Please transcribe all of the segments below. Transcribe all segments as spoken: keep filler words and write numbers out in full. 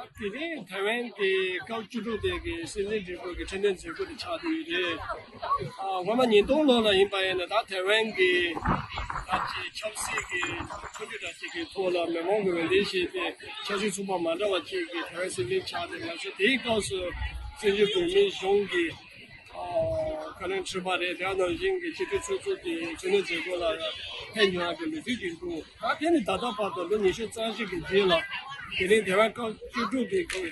དེ་རིང་ཐའེ་ཝན་གྱི་སྐབས་བཅུ་དྲུག་པའི་གི་སྲིད་འཛིན་སྒྲིག་འཛུགས་ཀྱི་འཕྲོད་བསྟེན་མཛད་སྒོ་དེ་ཆགས་བསྡད་ཡོད་རེད། ཨ། སྔོན་མ་ཉིས་སྟོང་ལོ་ལ་ཡིན་པ་ཡིན་ན། ད་ཐའེ་ཝན་གྱི་ད་ཅིག་ཆབ་སྲིད་ཀྱི་འཕྲོ་མཐུད་འདྲ་ཅིག་གི་ཐོག་ལ་མི་མང་གི་འོས་འདེམས་བྱས་ཏེ། ཆབ་སྲིད་ཚོགས་པ་མ་འདྲ་བ་ཅིག་གི་ཐའེ་ཝན་སྲིད་འཛིན་ཆགས་ཏེ། ང་ཚོ་དེའི་སྐབས་སུ་བཙན་བྱོལ་བོད་མིའི་གཞུང་གི་ཨ། བཀའ་བློན་ཁྲི་པ་རེད། དེ་ནང་བཞིན་གྱི་སྤྱི་འཐུས་ཚོགས་གཙོ་དེ་འཕྲོད་བསྟེན་མཛད་སྒོ་ལ་ཕེབས་མྱོང་ཡག་གི་ལོ་རྒྱུས་ཀྱི་འདུག་ད་དེ་ནི་ད་ལྟ་བར་དུ་ལོ་ཉི་ཤུ་རྩ་གཅིག་གི་རྗེས་ལ། དེ་རིང་ཐའེ་ཝན་སྐབས་བཅུ་དྲུག་གི་གི་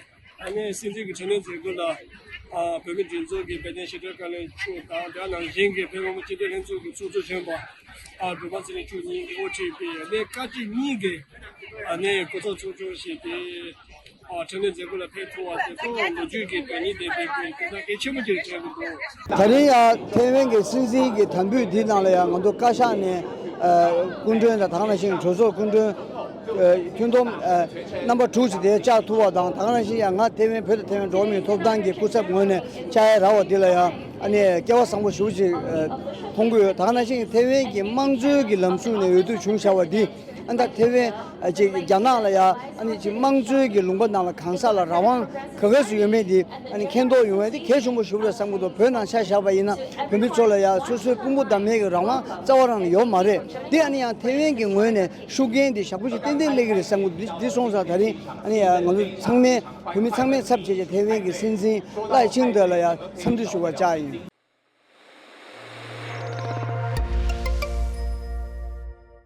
ཨ་ནི་སྲིད་འཛིན་གྱི་འཕྲོད་བསྟེན་མཛད་སྒོ་ལ། ཨ། བོད་མིའི་སྒྲིག་འཛུགས་ཀྱི་དཔལ་ལྡན་ཞི་བདེའི་བཀའ་བློན་མཆོག་དང་། དེ་ནང་བཞིན་གྱི་བོད་མི་མང་སྤྱི་འཐུས་ལྷན་ཚོགས་ཀྱི་ཚོགས་གཙོ་གཞོན་པ། ཨ། སྒྲོལ་མ་ཚེ་རིང་མཆོག་གཉིས་ཀྱིས་དབུ་ཁྲིད་པའི་ཨ་ནི་བཀའ་སྤྱི་གཉིས་ཀྱི་ཨ་ནི་གོ་ཚོགས་ཚོགས་ཆུང་ཞིག་དེ། ཨ། འཕྲོད་བསྟེན་མཛད་སྒོ་ལ་ཕེབས་ཐུབ་པ་དེ་ཚོ་ལོ་རྒྱུས་ཀྱི་དོན་སྙིང་ལྡན་པའི་གི་གནད་འགག་གལ་ཆེན་པོ་ཅིག་དྲན་གྱི་འདུག་ད་རིང་ཡང་ཐའེ་ཝན་གྱི་སྲིད་འཛིན་གྱི་དམ་འབུལ་འདི་ནང་ལ་ཡང་ང་ཚོ་བཀའ་ཤག་ནས། ཨ། སྐུ་མགྲོན་དང་། ད་ག་ནང་བཞིན་གྲོས་ཚོགས་སྐུ་མགྲོན། ཨ། ཁྱོན་བསྡོམས། ཨ། རྣམ་པ་དྲུག་ཅིག་དེ་བཅར་ཐུབ་པ་དང་། ད་ག་ནང་བཞིན་ཡང་ང་ཐའེ་ཝན། བོད་དང་ཐའེ་ཝན་འགྲོ་བ་མིའི་ཐོབ་ཐང་གི་སྐུ་ཚབ་ངོས་ནས་བཅར་ཡ་རག་པ་འདི་ལ་ཡང་ཨ་ནི་སྐལ་བ་བཟང་པོ་ཞེ་པོ་ཅིག་ཨ། མཐོང་གི་ཡོད། ད་ག་ནང་བཞིན་ཐའེ་ཝན་གྱི་དམངས་གཙོའི་གི་ལམ་ཕྱོགས་ནས་འོས་བསྡུ་བྱུང་བཞག་པ་འདི། ཨ། ད་ཐའེ་ཝན། ཨ། ཅིག་རྒྱ་ནག་ལ་ཡ་ཨ་ནི་ཅིག་དམངས་གཙོའི་གི་ལུང་པ་ནང་ལ་གང་ཟག་ལ་རང་དབང་ག་ག་ཚོད་ཡོད་མེད་འདི་ཨ་ནི་མཁྱེན་རྟོགས་ཡོང་བ་འདི་གལ་ཆེན་པོ་ཞེ་པོ་རེད་བསམ་གྱི་འདུག་བོད་ནང་ཆ་བཞག་པ་ཡིན་ན། བོད་མི་ཚོ་ལ་ཡ་སོ་སོའི་དཔུང་པ་བསྡམ་ཡས་ཀྱི་རང་དབང་རྩ་བ་རང་ཡོད་མ་རེད། འདི་ཨ་ནི་ཡང་ཐའེ་ཝན་གྱི་ངོས་ནས་ཤུགས་རྐྱེན་འདི་ཞེ་པོ་ཅིག་ཏན་ཏན་སླེབས་ཀྱི་རེད་བསམ་གྱི་འདུག་འདི་སོང་ཙང་ད་རིང་ཨ་ནི་ཡ་ང་ཚོ་ཚང་མས། བོད་མི་ཚང་མའི་ཚབ་བྱས་བྱས་ཐའེ་ཝན་གྱི་སྲིད་འཛིན་ལའེ་ཆིང་ཏེ་ལ་ཡ་འཚམས་འདྲི་ཞུ་བར་བཅར་ཡིན།